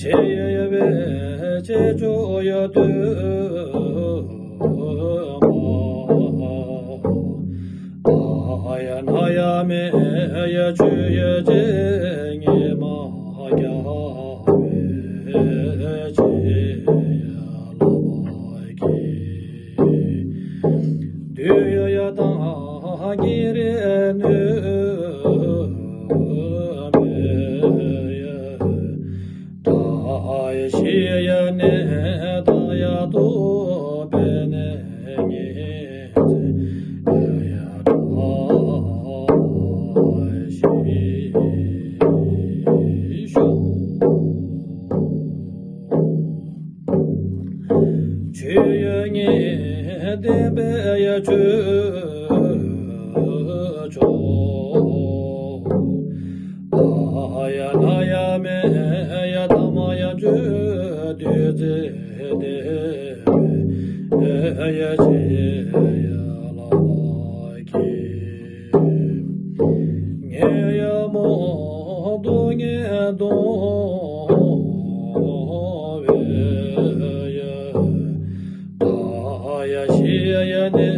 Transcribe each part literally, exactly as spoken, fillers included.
ཆེ་ཡ་ཡ་བའི་ཆེ་ཆུ་ཡ་དུ་མ། ད་ཡ་ན་ཡ་མེ་ཡ་ཆུ་ཡ་ཆེ་ངེ་མ་རྒྱ་བའི་ཆེ་ཡ་ལ་བ་གི། དུ་ཡ་ཡ་དང་གི་རེ་ནུ་མེ་ཡ། ད་ཡ་ཤི་ཡ་ནེ་ད་ཡ་དོ་པེ་ནེ་ཉེ་ཚེ་ཡ་ད་ཤི་ཤོ། ཆོས་ཡོད་ངེས་བསྟན་པའི་ཡ་ཆོས་མཆོག་ད་ཡ་ན་ཡ་མེ་ཡ་ཐ་མ་ཡ་ཆོས་བདུད་རྩི་ལྡན་པའི་ཡ་ཆེ་ཡ་ལ་གི། ངེ་ཡ་མོ་དོ་ངེ་དོ་བེ་ཡ། ད་ཡ་ཤི་ཡ་ནེ་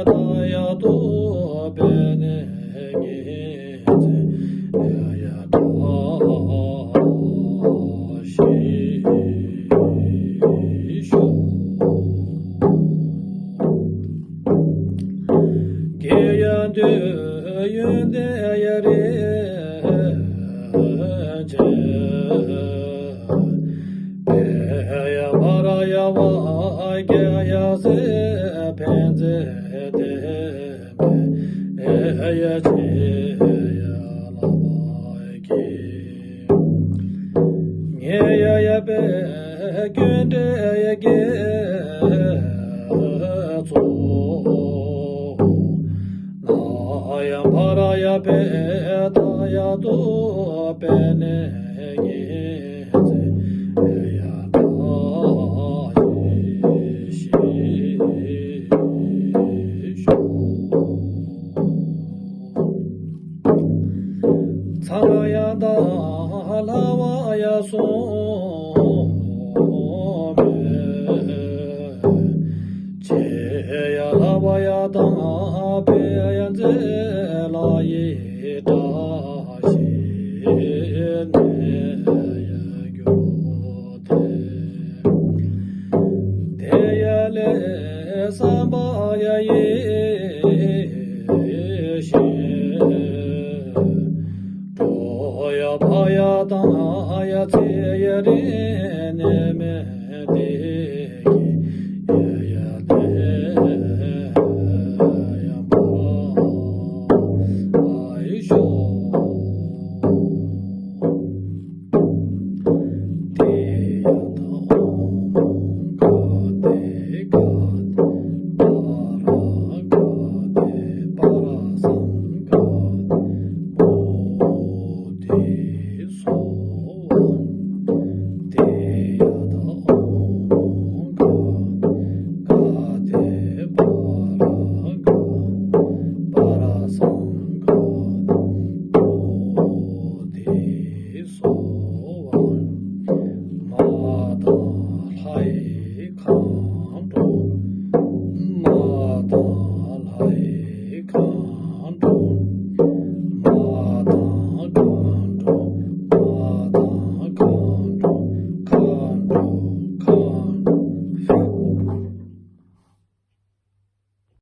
ད་ཡ་དོ་པེ་ནེ་ངེ་ཚེ་ཡ་ཡ་ད་ཤི་ཤོ། དགེ་ཡ་འདོད་ཡོན་ཏན་ཡ་རེ་ཆེ། པེ་ཡ་བ་ར་ཡ་བ་རྒྱ་ཡ་སེ་ཕན་མཛད་དེ་པེ་ཡ་ཆེ་ཡ་ལ་བ་གི། ངེ་ཡ་ཡ་པེ་ཀུན་བྲལ་ཡ་དགེ་ཚོགས། ན་ཡ་བ་ར་ཡ་པེ་ད་ཡ་དོ་པེ་ནེ་ངེ་ཚེ་ཡ་ད་ཤི་ཤོ། ཚངས་ཡང་དག་ལྷ་བ་ཡ་སོང་མེ། ཆེ་ཡ་ལྷ་བ་ཡ་དང་པེ་ཡ་མཛེས་ལ་ཡི་བཀྲ་ཤིས་ནས་ཡ་གྱུར་ཏེ། དེ་ཡ་ལས་བསམ་པ་ཡ་ཡེ་ཤེས། གྲོ་ཡ་ཕ་ཡ་དང་ཡ་ཚེ།